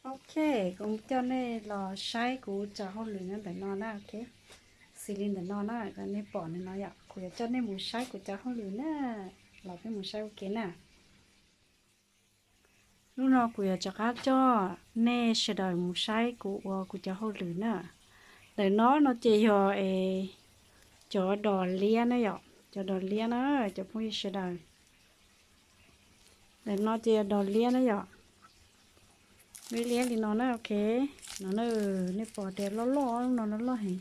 Ok, kuv coj nej los saib kuv cov hauj lwm no ntawm no na, ok. Xws li ntawm no na, nej pom ntawm no yom, kuv yuav coj nej mus saib kuv cov hauj lwm na, los peb mus saib ua ke na. Hnub no kuv yuav rov qab coj nej sawv daws mus saib kuv ua kuv cov hauj lwm na. Ntawm no no ces yog es cov dos liab na yom, cov dos liab na, cov phooj ywg sawv daws. Ntawm no ces yog dos liab na yom. Liab liab li no na, ok. No na, nej pom tias loj loj, lub no loj loj heev.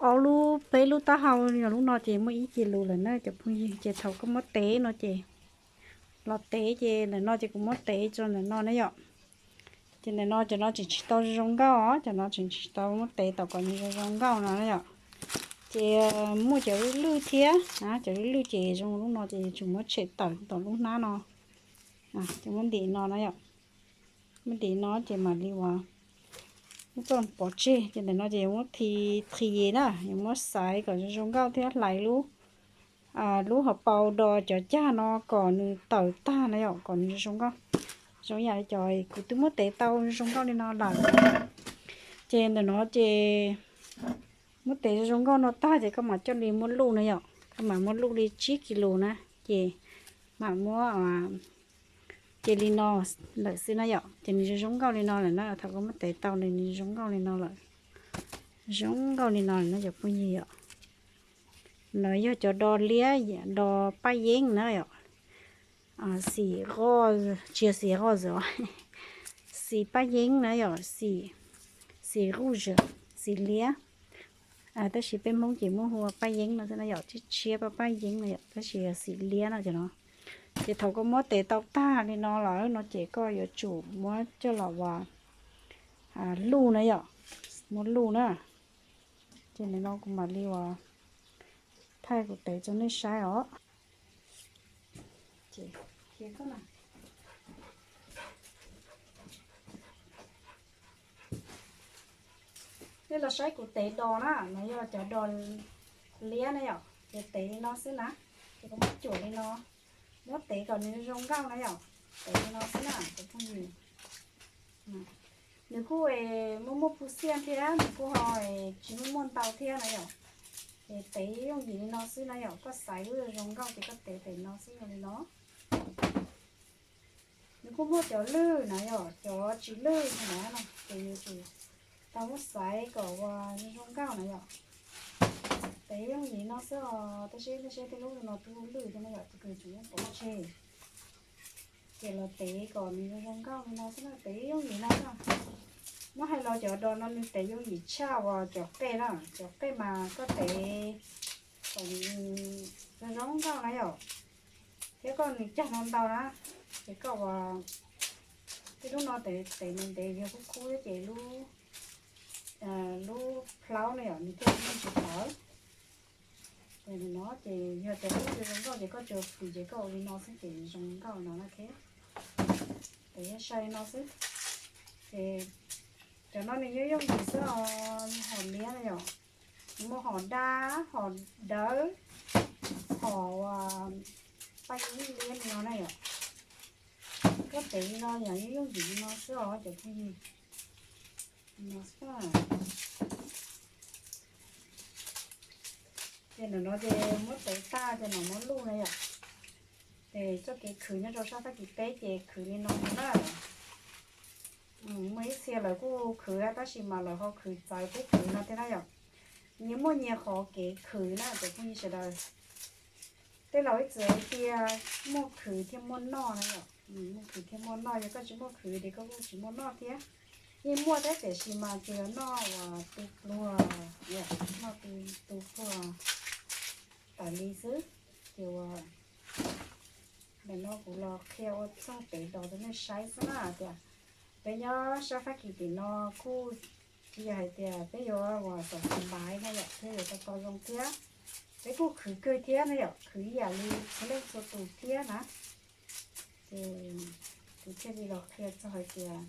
Ob lub peb lub taub hau yog lub no ces muaj ib kis lus lawm na cov phooj ywg, ces thaum koj muab tev no ces los tev ces ntawm no ces kuv muab tev tso ntawm no na yom. Ces ntawm no cov no tseem tsis tau zoo nkauj os, cov no tseem tsis tau muab tev tau kom nws zoo zoo nkauj no na yom. Ces muaj cov lwj lwj thiab, cov lwj lwj ces zoo lub no ces yuav tsum muab tshem tawm tom lub hnab no. Ces muab ntim no na yom. Muab ntim no ces mam li ua, muab txoj pov tseg, ces ntawm no ces yuav muab thi, thi na, yuav muab xaiv kom zoo zoo nkauj thiab hlais lub, lub hauv paus dos cov cag no kom nws tawm tag na yom, kom nws zoo nkauj. Zoo yam li cov kuv twb muab tev tau zoo nkauj li no lawm. Ces ntawm no ces muab tev zoo nkauj no tag ces koj mam coj li muab luj na yom, koj mam muab luj li tsib kis lus na, ces mam muab, ces li no lawm xwb na yom, ces nws zoo zoo nkauj li no lawm na, thaum koj muab tev tau nws nws zoo nkauj li no lawm. Zoo nkauj li no lawm na cov phooj ywg yom. No yog cov dos liab, dos paj yeeb na yom. Xim qoj, tsis yog xim qoj zos, xim paj yeeb na yom, xim, xim quj zos, xim liab. Tab sis peb Hmoob ces muab hu ua paj yeeb no xwb na yom, tshiab tshiab paj paj yeeb no yom, tab sis yog xim liab no cov no. Ces thaum koj muab tev tau tag li no lawm no ces koj yuav tsum muab coj los ua luj na yom, muab luj na. Ces nim no kuv mam li ua thaij kuv tev rau nej saib os. Nej los saib kuv tev dos na, no yog cov dos liab na yom, ces tev li no xwb na. Ces kuv muab cuam li no, muab tev kom nws zoo nkauj na yom, tev li no xwb na cov phooj ywg. Nws kuj muaj muaj phu xiaj thiab nws kuj ho tsis muaj muaj ntau thiab na yom. Ces tev yooj yim li no xwb na yom, koj xaiv lub zoo nkauj ces koj tev pem no xwb li no. Nws kuj muaj cov lwj na yom, cov tsis lwj na, ces yus tsum tau muab xaiv kom ua zoo nkauj na yom. Tev yooj yim no xwb os, tab sis nej saib tej lub no twb lwj thiab na yom, ces koj tsum muab pov tseg. Ces los tev kom nws zoo nkauj li no xwb na, tev yooj yim no na. Muab hais los cov dos no nws tev yooj yim tshaj uas cov qej na, cov qej mas koj tev kom nws zoo zoo nkauj na yom. Thiab koj nws cag no ntau na, ces koj ua tej lub no tev ntev ntev yog khub khub thiab ces lub, lub plaub na yom nws thiaj li tsis tawv. Ces no ces yog tias koj zoo nkauj ces koj tsuas fwm ces koj ua li no xwb ces zoo nkauj no na. Ces yog sai li no xwb. Ces cov no nws yooj yooj yim xwb os, hom liab na yom. Nws muaj hom dab, hom dawb, hom paj yeeb liab li no na yom. Koj tev li no yom, yooj yooj yim li no xwb os cov phooj ywg. Ces ntawm no ces muab tev tag ces mam muab luj na yom. Ces txoj kev khwv nyob rau sab Fab Kis teb ces khwv li no na. Muaj ib txhia lawv kuj khwv tab sis mas lawv ho khwv txawv peb khwv no thiab na yom. Nyias muaj nyias qhov kev khwv na cov phooj ywg sawv daws. Tej laus ib txwm hais tias muaj khwv thiaj muaj noj na yom. Muaj khwv thiaj muaj noj, yog koj tsis muaj khwv ces koj kuj tsis muaj noj thiab. Yeej muaj thiab tiam sis mas tsuas yog noj uas tu pluag, noj tu pluag tas li xwb. Ces ua ntawm no kuv los qhia ua txog tev dos rau nej saib xwb na tias peb nyob sab Fab Kis tim no kuj tsis yog hais tias peb yuav uas xom xom npaiv na yom, peb yuav tau tau zoo thiab. Peb kuj khwv kawg thiab na yom, khwv ib yam li txhua leej txhua tus thiab na. Ces kuv thiaj li los qhia txog hais tias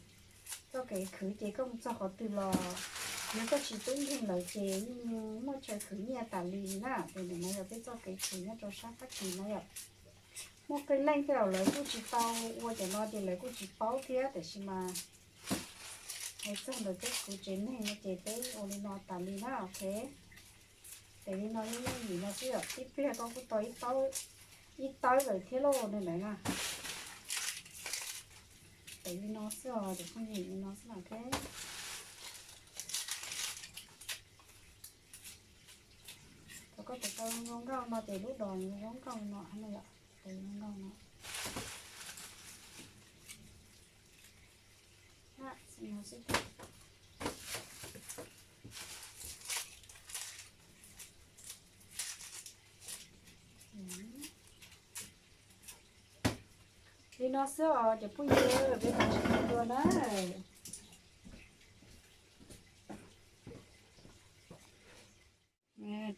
txoj kev khwv ces koj mus txog qhov twg los yog koj tsis tub nkeeg lawv ces yeej muaj chaw khwv nyiaj tas li na. Ces ntawm no yog peb txoj kev khwv nyob rau sab Fab Kis na yom. Muaj qee leej tej zaum lawv kuj tsis tau ua cov no ces lawv kuj tsis paub thiab tiam sis mas Hais txog ntawm peb kuv tsev neeg no ces peb ua li no tas li na, ok. Tev li no yeej yim no xwb yom, ib pliag koj kuj tau ib tawb lawm thiab lauj no na. Tev li no xwb os, cov phooj ywg, li no xwb na, ok. Thaum koj tev tau zoo nkauj no ces lub dos zoo nkauj no no yom, tev zoo nkauj no. Li no xwb os cov phooj ywg, peb mam sib ntsib dua na.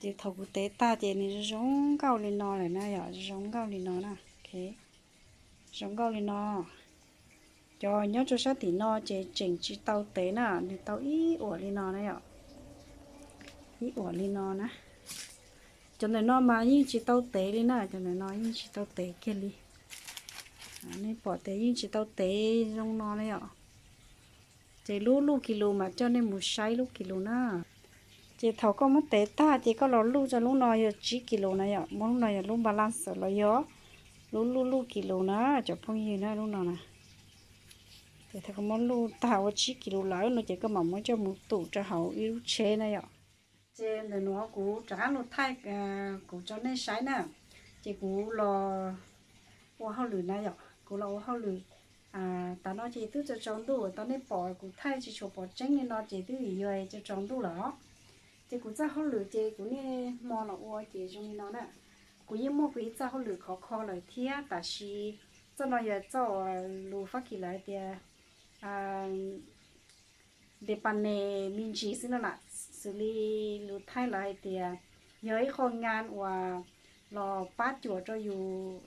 Ces thaum kuv tev tag ces nws zoo nkauj li no lawm na yom, zoo nkauj li no na. Zoo nkauj li no. Cov nyob rau sab tim no ces tseem tsis tau tev na, nws tau ib uam li no na yom. Ib uam li no na. Cov ntawm no mas yeej tsis tau tev li na, cov ntawm no yeej tsis tau tev kiag li. Nej pom tias yeej tsis tau tev zoo no na yom. Ces lub luj kis lus mas coj nej mus saib lub kis lus na. Ces thaum koj muab tev tag ces koj los luj rau lub no yog tsib kis lus na yom, muab lub no yog lub balance los yog lub luj luj kis lus na cov phooj ywg na, lub no na. Ces thaum koj muab luj tag ua tsib kis lus lawm no ces koj mam muab coj mus tum rau hauv ib lub tsheb na yom. Ces ntawm nuav kuv rov qab los thaij kuv rau nej saib na. Ces kuv los ua hauj lwm na yom, kuv los ua hauj lwm. Tav no ces twb tsaus tsaus ntuj, tau nej pom kuv thaij tsis tshua pom tseeb li no ces twb vim yog tsaus tsaus ntuj lawm os. Ces kuv txoj hauj lwm ces kuv niaj hmo los ua ces zoo li no na. Kuv yeej muaj kuv ib txoj hauj lwm khov kho lawm thiab, tab sis txoj no yog txoj uas lus Fab Kis lawv hais tias depane me ntsis xwb no na, xws li lus Thaib lawv hais tias yog ib qho ngan uas los pab cuam rau yus,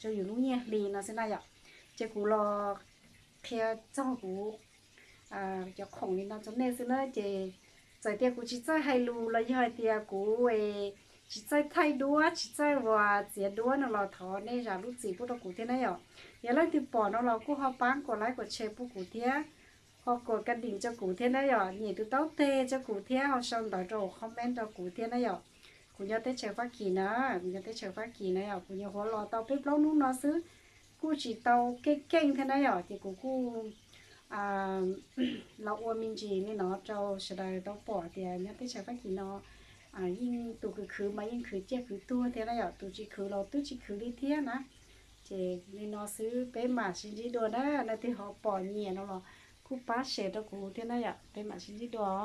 rau yus lub nyiaj hli no xwb na yom. Ces kuv los qhia txog kuv cov khoom li no rau nej xwb na. Ces txawm tias kuv tsis txawj hais lus los yog hais tias kuv tsis txawj thaij duab, tsis txawj uas txiav duab no los thov nej zam lub txim pub rau kuv thiab na yom. Yog leej twg pom no los kuj ho pab kuas like kuas share pub kuv thiab, ho kuas ka dim rau kuv thiab na yom, nyem tus taub teg rau kuv thiab ho sau ntawv rau comment rau kuv thiab na yom. Kuv nyob teb chaws Fab Kis na, kuv nyob teb chaws Fab Kis na yom, kuv nyuam qhuav los tau peb plaub hnub no xwb, kuj tsis tau keej keej thiab na yom, ces kuv kuj los ua me ntsis li no rau sawv daws tau pom tias nyob teb chaws Fab Kis no yeej tus khwv khwv mas yeej khwv ciaj khwv tuag thiab na yom, tus tsis khwv los twb tsis khwv li thiab na. Ces li no xwb, peb mam sib ntsib dua na, leej twg ho pom nyiam no los kuj pab share rau kuv thiab na yom, peb mam sib ntsib dua os.